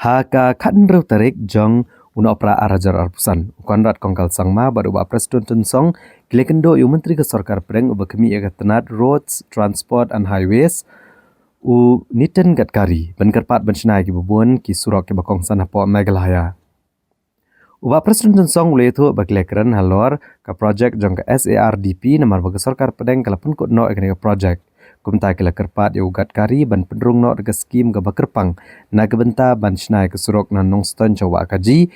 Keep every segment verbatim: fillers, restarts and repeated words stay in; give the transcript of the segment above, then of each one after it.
Ha ka khatnriew tarik jong u Nohprah arhajar arphew san, u Conrad Kongkal Sangma bad u Bah Prestone Tynsong ki la kynduh ïa u Myntri ka Sorkar Pdeng uba khmih ïa ka tnat Roads, Transport and Highways, u Nitin Gadkari, ban kyrpad ban shna ïa kiba bun ki surok kiba kongsan hapoh Meghalaya. U Bah Prestone Tynsong u la ïathuh ba ki la kren halor ka projek jong ka S A R D P namar ba ka Sorkar Pdeng ka la pynkut noh ïa kane ka projek. Kumta ki la kyrpad ïa u Gadkari ban pynrung noh da ka skim kaba kyrpang na ka bynta ban shna ïa ka surok na Nongstoiñ sha Wahkaji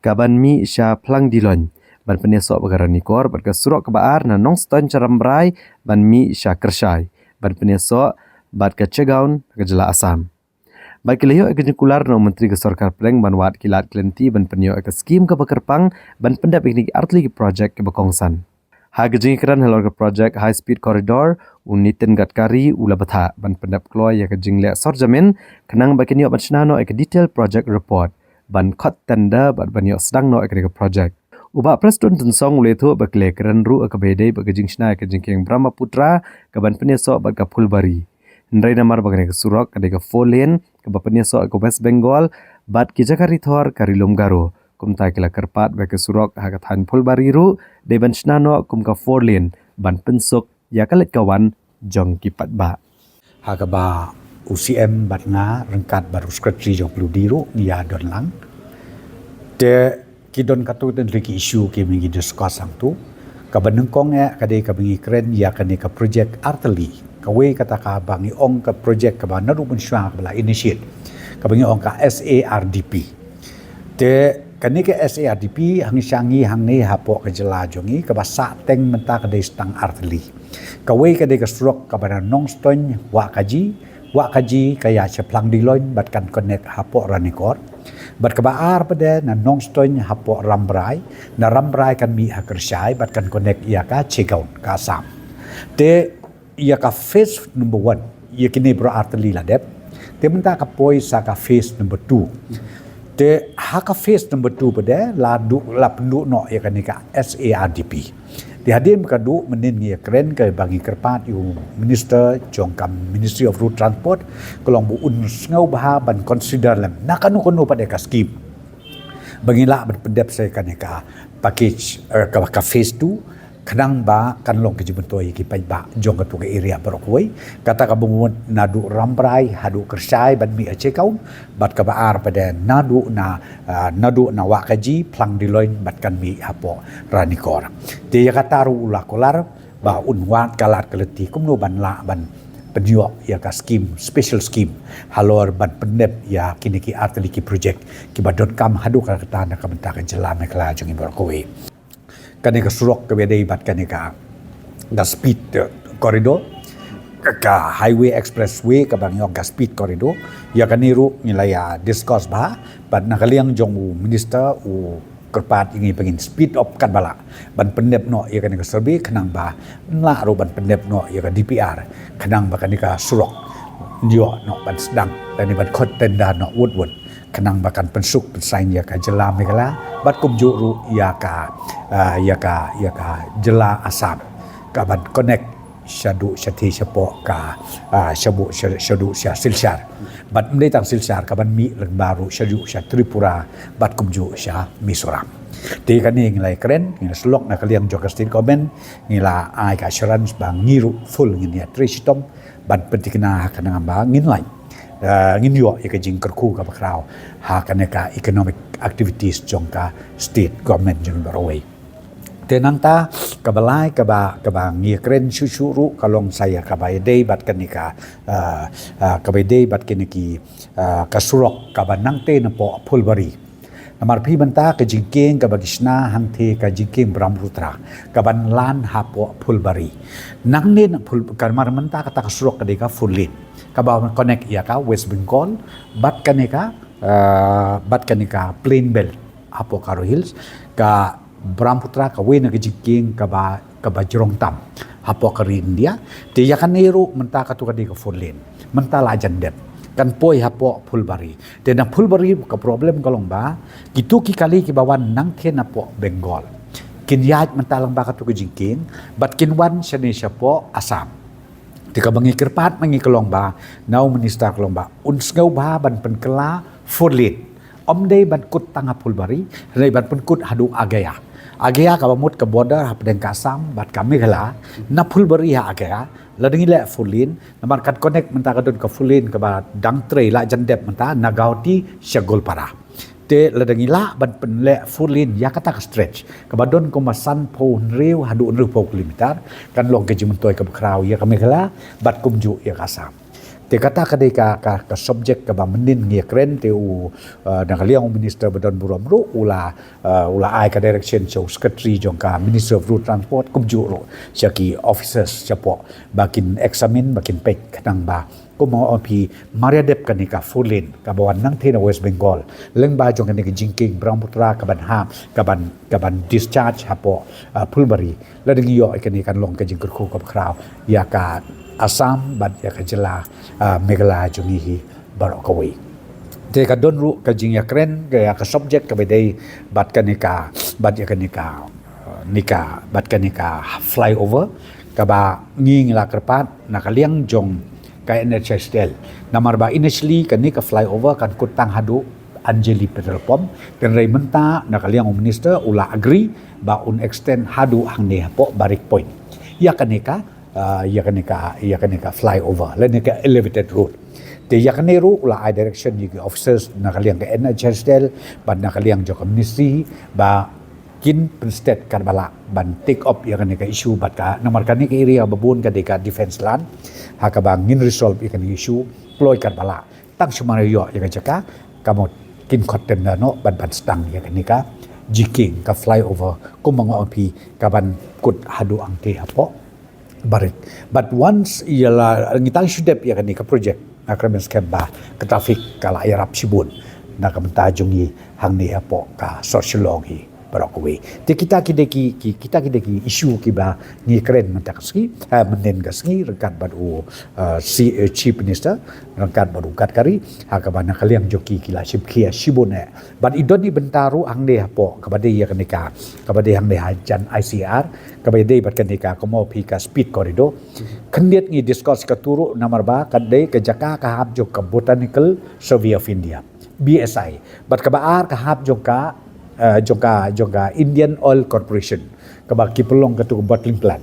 kaban mih sha Phlangdilloiñ ban pynïasoh bad ka Ranikor, bad ka surok kaba ar na Nongstoiñ sha Rambrai ban mih sha Kyrshai ban pynïasoh bad ka Chegaon ha ka jylla Assam. Bad ki la ïoh ïa ka jingkular na u Myntri ka Sorkar Pdeng ban wad ki lad ki lynti ban pynïoh ïa ka skim kaba kyrpang ban pyndep ïa kine ki artylli ki projek kiba kongsan. Ha ka jingïakren halor ka projek High Speed Corridor, u Nitin Gadkari u la bthah ban pyndep kloi ïa ka jingleh sorjamin khnang ba kin ïoh ban shna noh ïa ka detail project report, ban khot tender bad ban ïoh sdang noh ïa kane ka projek. U Bah Prestone Tynsong u la ïathuh ba ki la kren ruh ïa kaba ïadei bad ka jingshna ïa ka jingkieng Brahmaputra kaban pynïasoh bad ka Phulbari. Hynrei namar ba kane ka surok ka dei ka four lane kaba pynïasoh ïa ka West Bengal bad ki jaka ri thor ka Ri Lum Garo, kumta ki la kyrpad ba ka surok ha ka thaiñ Phulbari ruh dei ban shna noh kum ka four lane ban pynsuk ïa ka leit ka wan jong ki paidbah. Ha kaba u C M bad nga ryngkat bad u Secretary jong P W D ruh ngi ïa don lang. Te ki don katto katne ki issue kiba ngi discuss hangto. Kaba nyngkong eh ka dei kaba ngi kren ïa kane ka projek artylli. Kawei kata kaba ngi ong ka projek kaba naduh mynshuwa kaba la initiate, kaba ngi ong ka S A R D P. Te kane ka S A R D P hangta sha ngi hangne hapoh ka jylla jong ngi, kaba sah teng mynta ka dei tang artylli. Kawei ka dei ka surok kaba na Nongstoiñ Wahkaji, Wahkaji ka ïaid sha Phlangdilloiñ bad kan connect hapoh Ranikor. Bad kaba ar pat de na Nongstoiñ hapoh Rambrai, na Rambrai kan mih ha Kyrshai bad kan connect ïa ka Chegaon ka Assam. Te ïa ka phase number one, ïa kine baroh artylli la dep. Te mynta ka poi sa ka phase number two. Te ha ka phase number two pat de la duh, la pynduh noh ïa kane ka S A R D P. Te hadien ba ka duh mynnin ngi ïakren kaba ngi kyrpad ïa u Minister jong ka Ministry of Road Transport, ka long ba un sngewbha ban consider lem na kano kano pat de ka scheme ba ngin lah ban pyndep sa ïa kane ka package, eh, ka, ka phase two, khnang ba kan long ka jingmyntoi ïa ki paidbah jong kato ka area baroh kawei. Kata kaba mut naduh Rambrai haduh Kyrshai ban mih ha Chegaon, bad kaba ar pat de naduh na, ah, naduh na Wahkaji, Phlangdilloiñ bad kan mih hapoh Ranikor. Te ïa kata ruh u la kular ba un wad ka lad ka lynti kumno ban lah ban pynïoh ïa ka scheme, special scheme, halor ban pyndep ïa kine ki artylli ki projek kiba donkam haduh katta katta na ka bynta ka jylla Meghalaya jong ngi baroh kawei. Kane ka surok kaba ïadei bad kane ka, ka speed, eh, corridor, ka, ka highway expressway kaba ngi ong ka speed corridor. Ïa kane ruh ngi la ïa discuss bha bad na ka liang jong u Minister u kyrpad ïa ngi ba ngin speed up katba lah ban pyndep noh ïa kane ka survey, khnang ba ngin lah ruh ban pyndep noh ïa ka D P R, khnang ba kane ka surok ïoh noh ban sdang lane ban khot tender noh wut wut, khnang ba kan pynsuk pynsain ïa ka jylla Meghalaya bad kumjuh ruh ïa ka, ah, ïa ka, ïa ka jylla Assam, kaban connect shaduh shathie shapoh ka, ah, shabuh sha-, shaduh sha Silchar. Bad ym dei tang Silchar, kaban mih lyngba ruh shaduh sha Tripura bad kumjuh sha Mizoram. Te kane ngi la ïakren, ngi la syllok na ka liang jong ka state government, ngi la ai ka assurance ba ngi ruh full ngin ïatrei shitom ban pynthikna ha khnang ba ngin lait, eh, ngin ïoh ïa ka jingkyrkhu kaba khraw ha kane ka economic activities jong ka state government jong ngi baroh kawei. Te nangta kaba lai kaba, kaba ngi ïakren shuh shuh ruh ka long sa ïa kaba ïadei bad kane ka, ah, ah, kaba ïadei bad kane ki, ah, ka surok kaba nangtei napoh Phulbari. Namar phi mynta ka jingkieng kaba ki shna hangtei ka jingkieng Brahmaputra kaban lan hapoh Phulbari. Nangne na Phul-, ka namar mynta kata ka surok ka dei ka four lane kaba connect ïa ka West Bengal bad kane ka, ah, bad kane ka plain belt hapoh Garo Hills, ka Brahmaputra kawei na ka jingkieng kaba, kaba jrong tam hapoh ka ri India. Te ïa kane ruh mynta kato ka dei ka four lane, mynta la jan dep, kan poi hapoh Phulbari. Te na Phulbari ka problem ka long ba kito ki kali kiba wan nangtei napoh Bengal kin ïaid mynta lyngba kato ka jingkieng bad kin wan shane shapoh Assam. Te kaba ngi kyrpad ma ngi ka long ba na u minister ka long ba un sngewbha ban pynkylla four lane Ym dei ban kut tang ha Phulbari, hynrei ban pynkut haduh Agaya. Agaya kaba mut ka border hapdeng ka Assam bad ka Meghalaya, na Phulbari ha Agaya, lada ngi leh four lane, namar kan connect mynta ka don ka four lane kaba dang trei la jan dep mynta, na Guwahati sha Goalpara. Te lada ngi lah ban pynleh four lane ïa kata ka stretch kaba don kumba sanphew hynriew haduh hynriewphew kilometer, kan long ka jingmyntoi kaba khraw ïa ka Meghalaya bad kumjuh ïa ka Assam. Te kata ka dei ka, ka, ka subject kaba mynnin ngi ïakren, te u, uh, na ka liang u minister ba don burom ruh u la, uh, u la ai ka direction sha u secretary jong ka Ministry of Road Transport kumjuh ruh sha ki officers shapoh ba kin examine, ba kin peit khnang ba, kumba ong phi, mar ïa dep kane ka four lane kaba wan nangtei na West Bengal, lyngba jong kane ka jingkieng Brahmaputra kaban hap, kaban, kaban discharge hapoh, uh, Phulbari. Lada ngi ïoh ïa kane kan long ka jingkyrkhu kaba khraw ïa ka Assam bad ïa ka jylla, uh, Meghalaya jong ngi hi baroh kawei. Te ka don ruh ka jingïakren ka ïa ka subject kaba dei bad kane ka, bad ïa kane ka, uh, ne ka, bad kane ka flyover kaba ngi ngi la kyrpad na ka liang jong ka N H I D C L. Namar ba initially kane ka flyover kan kut tang haduh Anjali petrol pump, hynrei mynta na ka liang u minister u la agree ba un extend haduh hangne hapoh Barik Point. Ïa kane ka, uh, ïa kane ka, ïa kane ka flyover lane ka elevated road. Te ïa kane ruh u la ai direction ïa ki officers na ka liang ka N H I D C L bad na ka liang jong ka ministry ba kin pynstet katba lah ban take up ïa kane ka issue bad ka, namar kane ka area ba bun ka dei ka defence land, ha kaba ngin resolve ïa kane ka issue kloi katba lah. Tang shu mar ïoh ïa ka jaka, ka mut kin khot tender noh ban, ban sdang ïa kane ka jingkieng, ka flyover, kumba nga ong phi, kaban kut haduh hangtei hapoh Barik. But once ïa la, ngi tang shu dep ïa kane ka project, nga kyrmen skhem ba ka traffic ka la ïarap shibun na ka bynta jong ngi hangne hapoh ka sor Shillong hi baroh kawei. Te kita ki dei ki, ki, kita ki dei ki issue kiba ngi kren mynta ka sngi, eh, mynnin ka sngi, ryngkat bad u, eh, si, eh, Chief Minister, ryngkat bad u Gadkari, ha kaba na ka liang jong ki ki la shim khia shibun eh. Bad i don i bynta ruh hangne hapoh kaba dei ïa kane ka, kaba dei hangne hajan I C R, kaba dei bad kane ka, kumba ong phi, ka speed corridor. Khyndiat ngi discuss katu ruh namar ba ka dei ka jaka ka hap jong ka Botanical Survey of India, B S I. Bad kaba ar ka hap jong ka, eh, jong ka, jong ka Indian Oil Corporation, kaba ki pynlong katu ka bottling plant.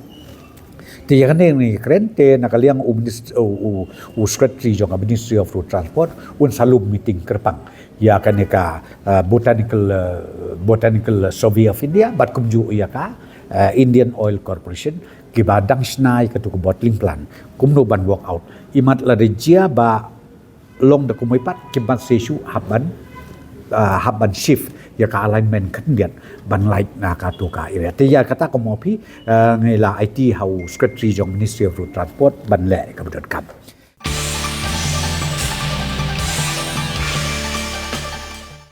Te ïa kane ngi kren, te na ka liang u minist-, u, u, u secretary jong ka Ministry of Road Transport un sa lum meeting kyrpang ïa kane ka, eh, Botanical, eh, Botanical Survey of India bad kumjuh ïa ka, eh, Indian Oil Corporation, kiba dang shna ïa katu ka bottling plant, kumno ban work out. Imat lada jia ba long da kumwei pat, ki ban sa shu hap ban, ah, hap ban shift ïa ka alignment khyndiat ban lait na katu ka area. Te ïa kata, kumba ong phi, ah, ngi la aiti ha u secretary jong Ministry of Road Transport ban leh kaba donkam.